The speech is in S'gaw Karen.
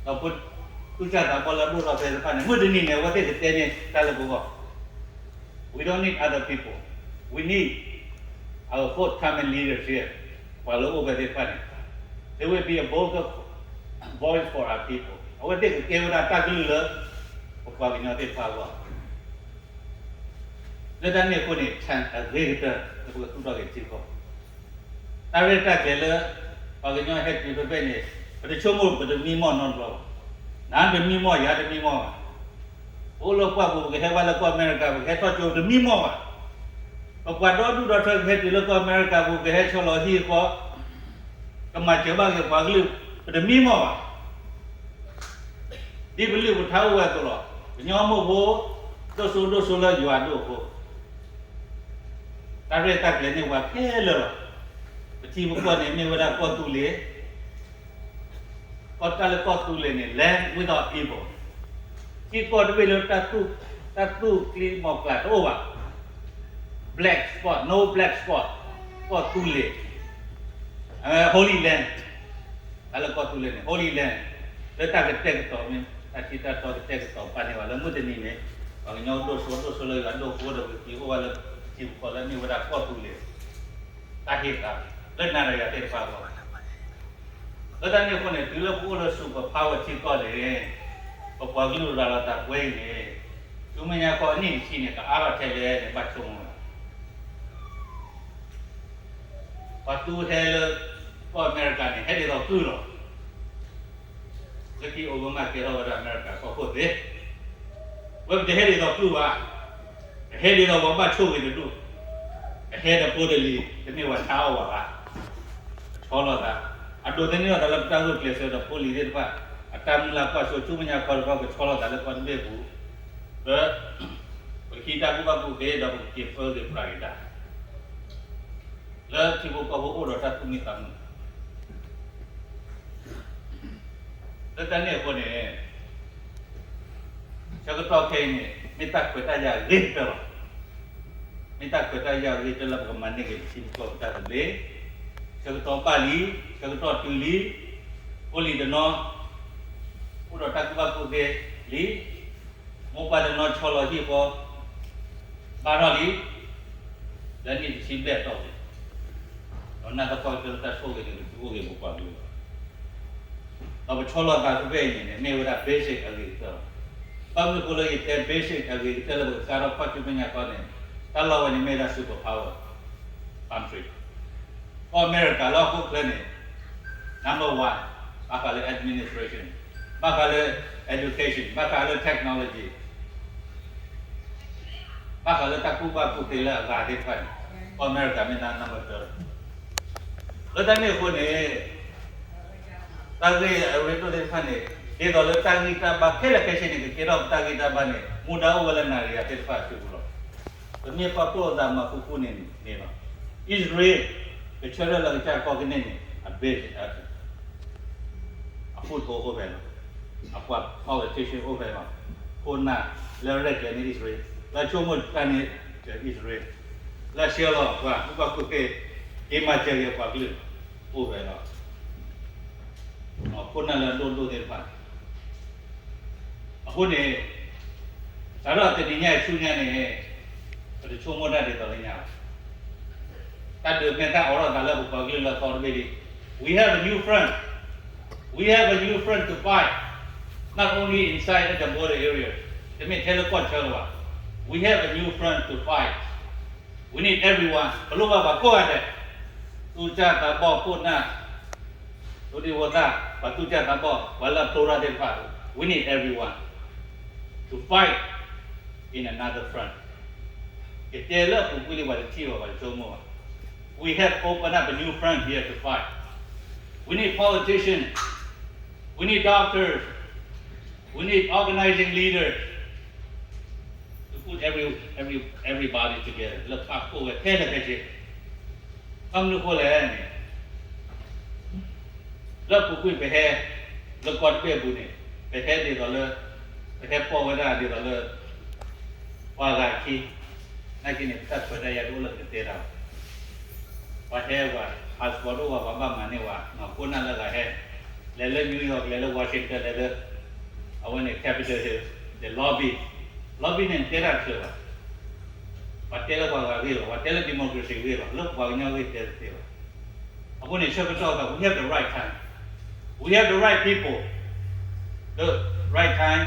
ဒီးဖိသူၣ်စၢ်သးဘီၣ်လၢဒိၣ်ထီၣ်ဖဲသ့ၣ်တဖၣ်န့ၣ် မုၢ်တနံၤန့ၣ် အဝဲသ့ၣ်ကတဲန့ၣ်တၢ်လၢပဂီၢ်, we don't need other people, we need our forthcoming leaders here, ပှၤလၢအိၣ်ဖဲသ့ၣ်တဖၣ်န့ၣ် they will be a vocal voice for our people, အဝဲသ့ၣ်ကကဲဝဲဒၣ်တၢ်ကလုၢ်လၢ ပပှၤကညီသ့ၣ်တဖၣ်အဂီၢ် လၢတၢ်န့ၣ်အဃိန့ၣ် ဆၣ်အဂ့ၤကတၢၢ်လၢပကသူၣ်ထီၣ်က့ၤထံကီၢ်, တၢ်ရဲၣ်တၢ်ကျဲၤလၢ ပှၤကညီဟဲတုၤဖဲဖဲန့ၣ် ပတဆိကမိၣ်ပတမံမီၢ်နီတဘျီဘၣ်, နၤတမံမီၢ် ယၤတမံမီၢ်ဘၣ်, ပအိၣ်လၢပှၢ်ပူၤ ပကဟဲဘၣ်လၢကီၢ်အမဲရကၤ ပကဟဲထီၣ်ကၠိတမံမီၢ်ဘၣ်, ပပှၤဒီဒူၣ်ဒီထၢကဟဲတုၤလၢကီၢ်အမဲရကၤပူၤ ကဟဲဆီလီၤဟံၣ်ဃီ, ကမၤစၢၤဘၣ်က့ၤပှၤကလုာ် ပတမံမီၢ်ဘၣ် ဒ်ပလုၢ်ပထါအိၣ်ဝဲအသိးလီၤ. ကညီမိၢ်ဖိ ဒိၣ်စိဒိၣ်စိလၢယွၤအဒိၣ်အဃိ, တၢ်ရဲၣ်တၢ်ကျဲၤန့ၢ်ပှၤခဲလၢာ်လီၤ. ပထံပကီၢ်န့ၣ်မ့ၢ်ဝဲဒၣ်ကီၢ်သူလ့ၤ, ကီၢ်တၢ်လၢကီၢ်သူလ့ၤန့ၣ် land without evil, ထံကီၢ်တဘ့ၣ်လၢ တၢ်သူၣ်ကျံမီၤကျၢ်တအိၣ်ဘၣ်, black spot, no black spot, ကီၢ်သူလ့ၤ, Holy Land, တၢ်လၢကီၢ်သူလ့ၤန့ၣ် Holy Land, လၢတၢ်ကတဲာ်ကတီၤမ့ၢ် တၢ်ထံတၢ်တီကတဲာ်ကတီၤပာ်န့ၢ်ဘၣ်လၢမုၢ်တနံၤန့ၣ်, ပှၤကညီဒိၣ်စိဒိၣ်စိလၢယွၤဒိၣ်အဃိဒီး ပကက့ၤအိၣ်ဝဲလၢထံပကီၢ်လၢမ့ၢ်ဝဲဒၣ်ကီၢ်သူလ့ၤ, တၢ်ဟ့ၣ်သး လၢနၤဒီးယၤသ့ၣ်တဖၣ်အဂီၢ် လၢတၢ်န့ၣ်အဃိန့ၣ် တုၤလၢပအိၣ်လၢ super power ထံကီၢ်န့ၣ်, ပပှၤကလုာ်ရၤလီၤသးကွဲအံၤန့ၣ်, ဆူမဲာ်ညါခီအနံၣ်တဆံန့ၣ် ကအါထီၣ်ထဲလဲၣ်န့ၣ် ဘၣ်ဆိကမိၣ်လီၤ. ပှၤသူဟဲလၢ ကီၢ်အမဲရကၤန့ၣ် ဟဲဒ်သိးကုၢ်လီၤ. လၢခံ Obama ကဲထီၣ်ဝဲဒၣ်အမဲရကၤကီၢ်ခိၣ်သ့, ဝဲပတဟဲဒ်သိးကုၢ်ဘၣ်, ပဟဲဒ်သိးပှၤဘၣ်ဆိၣ်ဂ့ၤတဒူၣ်, ပဟဲဒီးဖိတလံၤ တမ့ၢ်ပှၤဆါအီၣ်ပှၤဘၣ်. ဆီလီၤသး, အဒိးသန့ၤထီၣ်သးလၢပတၢ်ဂုာ်ကျဲးစၢးဒီးဖိလံၤသ့ၣ်တဖၣ် အတၢ်မုၢ်လၢ်ကွၢ်စိ ဆူမဲာ်ညါခီတခီ ကဆီလီၤသးလၢကီၢ်တဘ့ၣ်အပူၤ, လၢ ပကဟံးတၢ်ကူၣ်ဘၣ်ကူၣ်သ့ဒီးပကက့ၤပၢက့ၤပြးက့ၤတၢ် လၢထံဖိကီၢ်ဖိအိၣ်ဒီးတၢ်သူၣ်မံသးမုာ် လၢတၢ်န့ၣ်အဃိန့ၣ်, ဆၢကတီၢ်ခဲအံၤန့ၣ် မ့ၢ်တၢ်ခွဲးတၢ်ယာ်အဂ့ၤကတၢၢ်လီၤ. မ့ၢ်တၢ်ခွဲးတၢ်ယာ်အဂ့ၤကတၢၢ်လၢပကမၤန့ၢ်က့ၤပထံပကီၢ်ပတၢ်သဘျ့, ဆၢကတီၢ်ဘၣ်လံ, ဆၢကတီၢ်တုၤလံ, ဖိလံၤတနီၤ အိၣ်ဒီးတၢ်ကူၣ်ဘၣ်ကူၣ်သ့လံ, မိၢ်ပၢ်တနီၤဆီလီၤဟံၣ်ဃီ ဘါထီၣ်လံ, လၢနံၣ်တဆံဘျဲၣ်အတီၢ်ပူၤ, ဒီးနၢ်သပှၢ်ကတၢၢ်လၢတၢ်ဆိၣ်ဂ့ၤန့ၣ် ကသူအိၣ်ဂ့ၤပပှၤကလုာ်လီၤ. ဒီးပဆီလီၤသးဖဲဖဲအံၤန့ၣ်န့ၣ် မ့ၢ်ဝဲဒၣ် basic အဂ့ၤကတၢၢ်လီၤ. ဘၣ်မနုၤအဃိလၢယတဲ basic အဂ့ၤကတၢၢ်လၢပကစးထီၣ်ကွၢ်ဆူမဲာ်ညါခီန့ၣ်, တၢ်လီၢ်ဝဲန့ၣ်မ့ၢ်ဒၣ် super power country, ကီၢ်အမဲရကၤလၢဟီၣ်ခိၣ်ချၢန့ၣ် number one, ဘၣ်ဃးလၢ administration, ဘၣ်ဃးလၢ education, ဘၣ်ဃးလၢ technology, ဘၣ်ဃးလၢတၢ်ကူၣ်ဘၣ်ကူၣ်သ့လၢအဂၤသ့ၣ်တဖၣ်န့ၣ်, ကီၢ်အမဲရကၤမ့ၢ်ဒၣ် number one. လၢတၢ်န့ၣ်အဃိန့ၣ်, တၢ်ဂ့ၢ်အရ့ဒိၣ်သ့ၣ်တဖၣ်န့ၣ်, ဒ်သိးလၢတၢ်ဂံၢ်တၢ်ဘါခဲလၢာ်ခဲဆ့န့ၣ် ကကဲထီၣ်ပတၢ်ဂံၢ်တၢ်ဘါန့ၣ် မူဒါအိၣ်ဝဲလၢနၤဒီးယၤသ့ၣ်တဖၣ်အစုပူၤလီၤ. ပမ့ၢ်ပာ်ဖှိၣ်သးမၤဃူဃူန့ၣ်န့ၣ်လီၤ. အံၣ်စရ့လး ကဆၢထၢၣ်လၢကစၢ်ကီၢ်ကန့ၢ်န့ၣ် အ base အ အ foothold အိၣ်ဖဲလီၤ. အပှၤ politician အိၣ်ဖဲလီၤ. ခိၣ်နၢ်လၢရဲၣ်ကျဲၤန့ၢ်အံၣ်စရ့လး, လၢဆိကမိၣ်တၢ်န့ၣ်အံၣ်စရ့လး, လၢဆှၢလီၤပှၤကူၣ်ဘၣ်ကူၣ်သ့, က့ၤမၤစၢၤက့ၤပှၤကလုာ် အိၣ်ဖဲလီၤ. ခိၣ်နၢ်လၢအဒိၣ်ဒိၣ်သ့ၣ်တဖၣ် အဃိန့ၣ်, စးထီၣ်တနံၤညါအံၤဆူညါန့ၣ်, ပတဆိကမိၣ်တၢ်ဒ်သိးလၢညါဘၣ်. တၢ်ဒုးမဲာ်သၣ်အိးထီၣ်သးလၢပပှၤကလုာ်လၢအသီတဘ့ၣ်လံ. We have a new front. We have a new front to fight. Not only inside the border area. တမ့ၢ်ထဲလၢကီၢ်ဆၢလၢၤဘၣ်. We have a new front to fight. We need everyone. ပလိၣ်ဘၣ်ပှၤကိးဂၤဒဲး, သူၣ်စၢ်သးဘီၣ်ခိၣ်နၢ် ဒိၣ်ဒံၣ်ဝီသၣ်, ပှၤသူၣ်စၢ်သးဘီၣ်, ပှၤလၢအဖျိထီၣ်သ့ၣ်တဖၣ်, we need everyone to fight in another front. ယတဲလၢအပူၤကွံာ်လံ ပှၤတထံၣ်ဘၣ်, ပှၤတဆိကမိၣ်ဘၣ်. We have opened up a new front here to fight. We need politicians. We need doctors. We need organizing leaders to put every, every, everybody together. လၢပာ်ဖှိၣ်ဝဲခဲလၢာ်ခဲဆ့. ဘၣ်မနုၤအဃိလဲၣ်န့ၣ်, လၢအပူၤကွံာ်ပဟဲ, လၢကီၢ်တဘ့ၣ်အပူၤန့ၣ်, ပဟဲဒ်သိးလၢ, ပဟဲပိာ်ဝဲဒၣ်ဒ်သိးလၢ ပှၤဂၤခံ, နာ်က့န့ၣ် ပတၢ်ခွဲးတၢ်ယာ်တအိၣ်လၢပကတဲတၢ်ဘၣ်. ပှၤဟဲဝဲ, passport တအိၣ်ဘၣ် ပှၤဘၣ်မၤန့ၢ်ဝဲ, ခိၣ်နၢ်လၢဂၤဟဲ, လၢ လဲၤလၢ New York, လဲၤလၢ Washington, လဲၤလၢ အဝဲန့ၣ် Capitol Hill, the lobby, lobby န့ၣ် နတဲတၢ်တချုးဘၣ်. ပှၤတဲလၢပှၤဂၤဂ့ၢ်လီၤ, ပှၤတဲလၢ democracy ဂ့ၢ်လီၤ, လၢပပှၤကညီဂ့ၢ်တဲတသ့ဘၣ်. အဃိန့ၣ် ဆၢကတီၢ်အသး we have the right time, we have the right people, the right time.